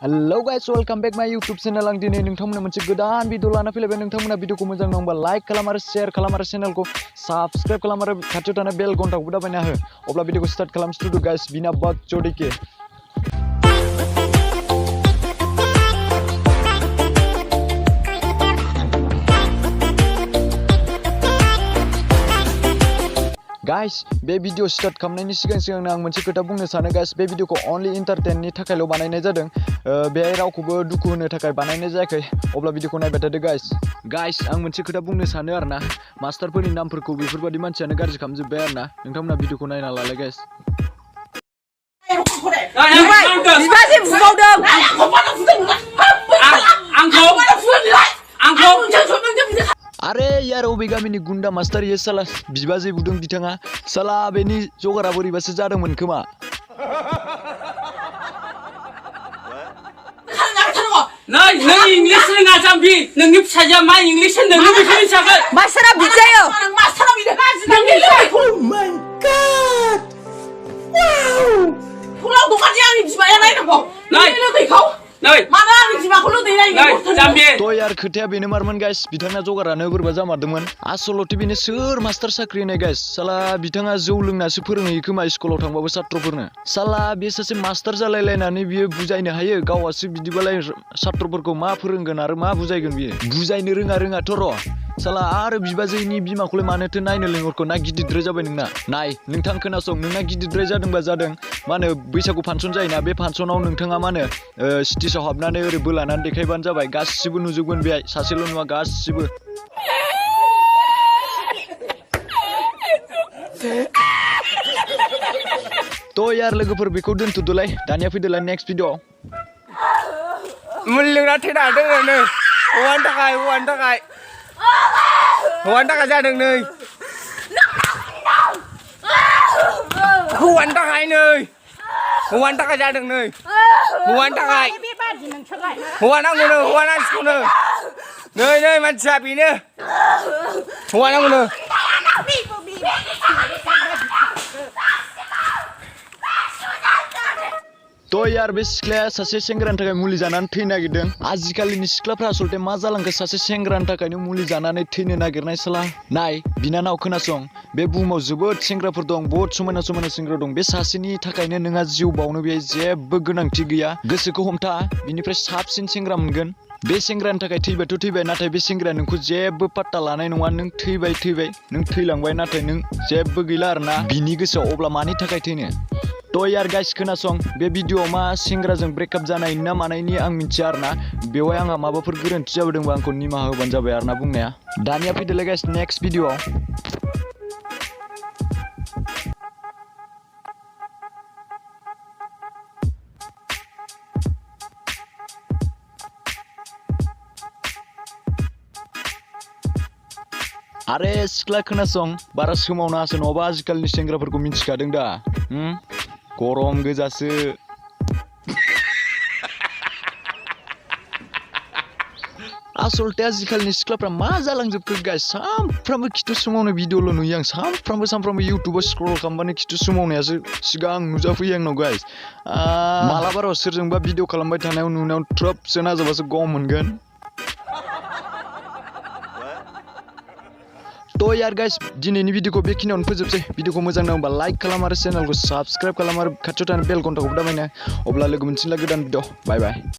Hello guys, welcome back my YouTube channel. Ang dini nोंथांमोननो मोनसे गोदान video लाना फैलायबाय। नोंथांमोना भिडिअखौ मोजां नांबा लाइक खालाम आरो शेयार खालाम आरो चेनेलखौ साबस्क्राइब खालाम आरो खाथियाव थानाय बेल घन्टाखौबो दाबायना हो। अब्ला भिडिअखौ स्टार्ट खालामसै गाइस। बिना बाजदिके Guys, बे भिडिअ स्टार्ट खालामनायनि सिगां आं मोनसे खोथा बुंनो सानो गाइस। बे भिडिअखौ only entertainनि थाखायल' बानायनाय जादों। बेहाय रावखौबो दुखु होनो थाखाय बानायनाय जायाखै। अब्ला भिडिअखौ नायबाय थादो गाइस। आं मोनसे खोथा बुंनो सानो आरोना, मास्टारफोरनि नामफोरखौ बेफोरबायदि मानसियानो गाज्रि खालामजोब्बाय आरोना। नोंथांमोना भिडिअखौ नायना लालाय गाइस। अरे यार अबे गामिनि गुन्दा मास्टार ये साला बिबाजै बुदों बिथाङा साला बेनि जगारा बोरैबासो जादोंमोन खोमा। नै नों इंलिश रोङा जाम्बि नोंनि फिसाजोआ मा इंलिश होनदों नों बेखौ मिथियाखै मास्टारा बिजायो मास्टारा बिदि नोंनि लोगोखौ Oh my god wow फुलाव दखाननि आंनि बिमाया नायनांगौ नोंनि लोगोखौ नै मानो आंनि बिमाखौ लोगो नायनो जाम्बि तो यार खोथाया बेनो मारमोन गाइस। बिथाङा जगारानो बोरैबा जामारदोंमोन। आसलथे बेनो सोर मास्टार साख्रि होनाय गाइस। साला बिथाङा जौ लोंनासो फोरोंहैयो खोमा स्कुलाव थांबाबो सात्रफोरनो। साला बे सासे मास्टार जालायलायनानै बियो बुजायनो हायो। गावासो बिदिबालाय सात्रफोरखौ मा फोरोंगोन आरो मा बुजायगोन बियो। बुजायनो रोङाथ' र'। साला आरो बिबाजैनि बिमाखौलाय मानोथो नायनो लेंहरखो? ना गिदिरद्राय जाबाय नोंना? नाय नोंथां खोनासं, नोंना गिदिरद्राय जादोंबा जादों। मा होनो बैसागु फांसन जायोना, बे फांसनाव नोंथाङा मा होनो स्टेजआव हाबनानै ओरै बोलानानै देखायबानो जाबाय। गासिबो नुजोबगोन बेहाय, सासेल' नुवा गासिबो। तो यार लोगोफोर बेखौ दोनथ'दोलाय, दानिया फैदोलाय नेक्स्ट भिडिअ। मुलिना थैना दोङो नै हौवानि थाखाय जादों नै हौवानि थाखाय जादों नै हौवा नांगौनो हौवा नांसिगौनो नै मानसिया बेनो हौवा नांगौनो। तो यार बे सिख्लाया सासे सेंग्रानि थाखाय मुलि जानानै थैनो नागिरदों। आजिखालिनि सिख्लाफ्रा आसलथे मा जालांखो, सासे सेंग्रानि थाखायनो मुलि जानानै थैनो नागिरनाय साला। नाय बिनानाव खोनासं, बे बुहुमाव जोबोद सेंग्राफोर दं, बहुद समायना सेंग्रा दं। बे सासेनि थाखायनो नोंहा जिउ बावनो बेहाय जेबो गोनांथि गैया। गोसोखौ हमथा, बिनिफ्राय साबसिन सेंग्रा मोनगोन। बे सेंग्रानि थाखाय थैबाथ' थैबाय, नाथाय बे सेंग्राया नोंखौ जेबो पात्ता लानाय नङा। नों थैबाय नों थैलांबाय, नाथाय नों जेबो गैला आरोना बिनि गोसोआव। अब्ला मानि थाखाय थैनो? तो यार गाइस खोनासं, बे भिडिअआव मा सेंग्राजों ब्रेकआप जानायनि ना मानायनि आं मिथिया आरोना। बेवहाय आंहा माबाफोर गोरोन्थि जाबोदोंबा आंखौ निमाहा होबानो जाबाय आरोना बुंनाया। दानिया फैदोलाय गाइस नेक्स्ट भिडिअआव। आरे सिख्ला खोनासं, बारा सोमावनाङासो, नङाबा आजिखालिनि सेंग्राफोरखौ मिथिखादों दा। गरम गोजासो। आसलथे आजिखालिनि सिख्लाफ्रा मा जालांजोबखो गाइस। सानफ्रामबो खिथु सोमावनाय भिडिअल' नुयो आं। सानफ्रामबो इउटुबाव स्क्रल खालामबानो खिथु सोमावनायासो सिगां नुजाफैयो आंनाव गाइस। मालाबा र' सोरजोंबा भिडिअ खालामबाय थानायाव नुनायाव ट्रोपसो नाजाबासो गम मोनगोन। तो यार गाइस दिनैनि भिडिअखौ बेखिनियावनो फोजोबसै। भिडिअखौ मोजां नांबा लाइक खालाम आरो चेनेलखौ साबस्क्राइब खालाम आरो खाथियाव थानाय बेल घन्टाखौबो दाबायनो। अब्ला लोगो मोनसिनला गोदान भिडिअ। बाय बाय।